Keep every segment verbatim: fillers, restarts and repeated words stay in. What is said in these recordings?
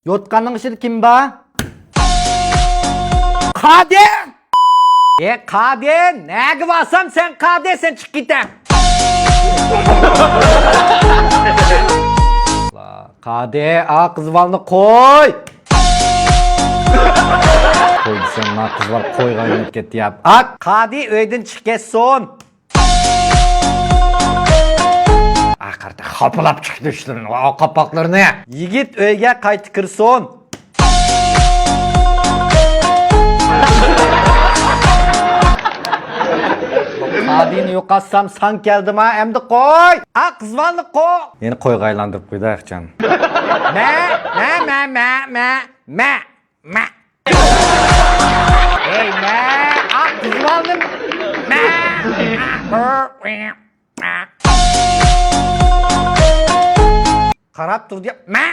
يوتقاننىڭ ئىچىدە كىم بار؟ قادى! ئە، قادى، نەگە بارسام سەن قادى، سەن چىقىپ كېتە. قادى، ئا قىز بالىنى قوي. قوي دېسەم، ما قىز بالا قويغا ئايلىنىپ كەتتى يا. ئا، قادى ئۆيدىن چىقىپ كەتسۇن. ئاخىرىدا خاپىلاپ چىقتى ئىشلىرىنى، ۋا قاپاقلىرىنى. يىگىت ئۆيگە قايتا كىرسۇن. قادىنى يوقاتسام ساڭ كەلدىما، ئەمدى قوي. ئا قىز بالىنى قوي. يەنە قويغا ئايلاندۇرۇپ قويدى ئاياقچان. مە، مە، مە، مە، مە، مە. مە. ئەي، مە. ئاق قىزىۋالدىم. مە. مە. قاراپ تۇردى. مە.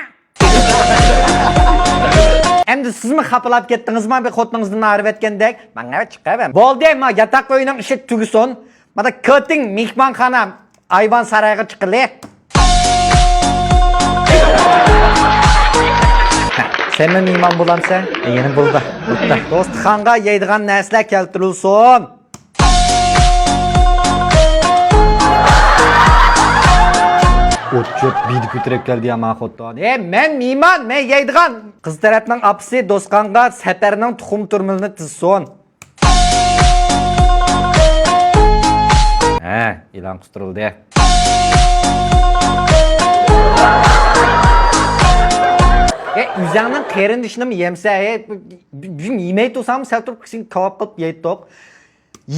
ئەمدى سىزمۇ خاپىلاپ كەتتىڭىزما بىر خوتۇنىڭىزدىن ئايرىۋەتكەندەك؟ ماڭا چىقىۋەر. بولدى، ما ياتاق ئۆينىڭ ئىشىك تۈگىسۇن. مانا كىرىڭ مېھمانخانا. ئايۋان سارايغا چىقىلى. سەنمۇ مېھمان بولامسەن؟ يەنە بولدى. بولدى. دوستخانغا يەيدىغان نەرسىلەر كەلتۈرۈلسۇن. ئوت چۆپ بىدە كۆتۈرۈپ كەلدى يا ما خوتۇن. ئە، مەن مېھمان، مەن يەيدىغان. قىز تەرەپنىڭ ئاپىسى دوستخانغا سەپەرنىڭ تۇخۇم تۈرمىلىنى تىزسۇن. ھە، ئېلان قىستۇرۇلدى. ئە، ئۆزۈڭنىڭ قېرىندىشىنىمۇ يەمسە، ھە، بىزنى يېمەي تۇرساڭمۇ سەل تۇرۇپ كىشىنى كاۋاپ قىلىپ يەيتتۇق.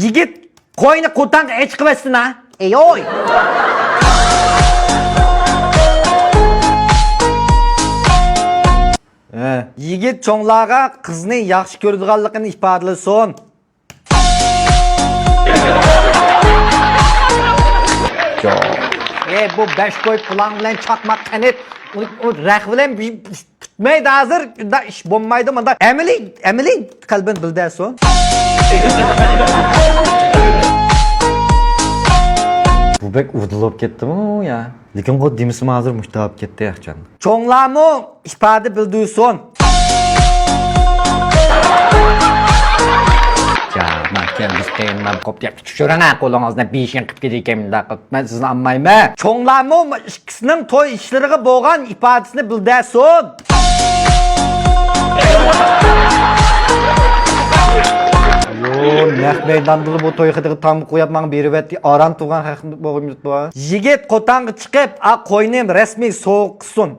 يىگىت قوينى قوتانغا ئېچىقىۋەتسىنا. ئەي ھوي. ھە. يىگىت چوڭلارغا قىزنى ياخشى كۆرىدىغانلىقىنى ئىپادىلىسۇن. ئەي، بۇ بەش كوي پۇلاڭ بىلەن چاقماق قېنىت، ئۇ، ئۇ رەخ بىلەن بىر پۈتمەيدۇ ھازىر. ئۇنداق ئىش بولمايدۇ، مۇنداق ئەمەلىي، ئەمەلىي قەلبىنى بىلدۈرسۇن. بۇ بەك ئۇدۇل بولۇپ كەتتىمۇ يا؟ لېكىن خۇددى دېمىسىمۇ ھازىر مۇشتاق بولۇپ كەتتى ئاياقچان. چوڭلارمۇ ئىپادە بىلدۈرسۇن. جا، مەن كەلدىم، قېيىنلار قوپ، يا، چۈشۈرۈڭ ھە قولىڭىزنى، بېشىڭ قىپ كېتىدىكەن مۇنداق قىلىپ. مەن سىزنى ئالمايمەن. چوڭلارمۇ ئىككىسىنىڭ توي ئىشلىرىغا بولغان ئىپادىسىنى بىلدۈرسۇن. يو، نەق مەيداندىلا بۇ توي خېتىغا تامغا قويۇپ ماڭا بېرىۋەتتى. ئاران تۇرغان خەقمۇ بولغىنى بار. يىگىت قوتانغا چىقىپ، ئا قوينى رەسمىي سوۋغا قىلسۇن.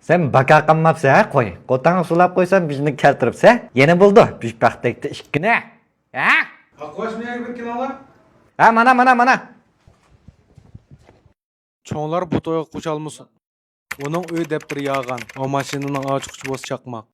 سەن باكا قالماپسەن ھە قوي. قوتانغا سولاپ قويسام بىزنى كەلتۈرۈپسەن. يەنە بولدى. بىر پاختەكتە ئىككىنى. ھە؟ ھە، قوش مېنىڭ بىر كىنالا. ھە، مانا، مانا، مانا. چوڭلار بۇ تويغا قوشالمىسۇن. ئۇنىڭ ئۆي دەپتىرى ياغان، ئۇ ماشىنىنىڭ ئاچقۇچى بولسا چاقماق.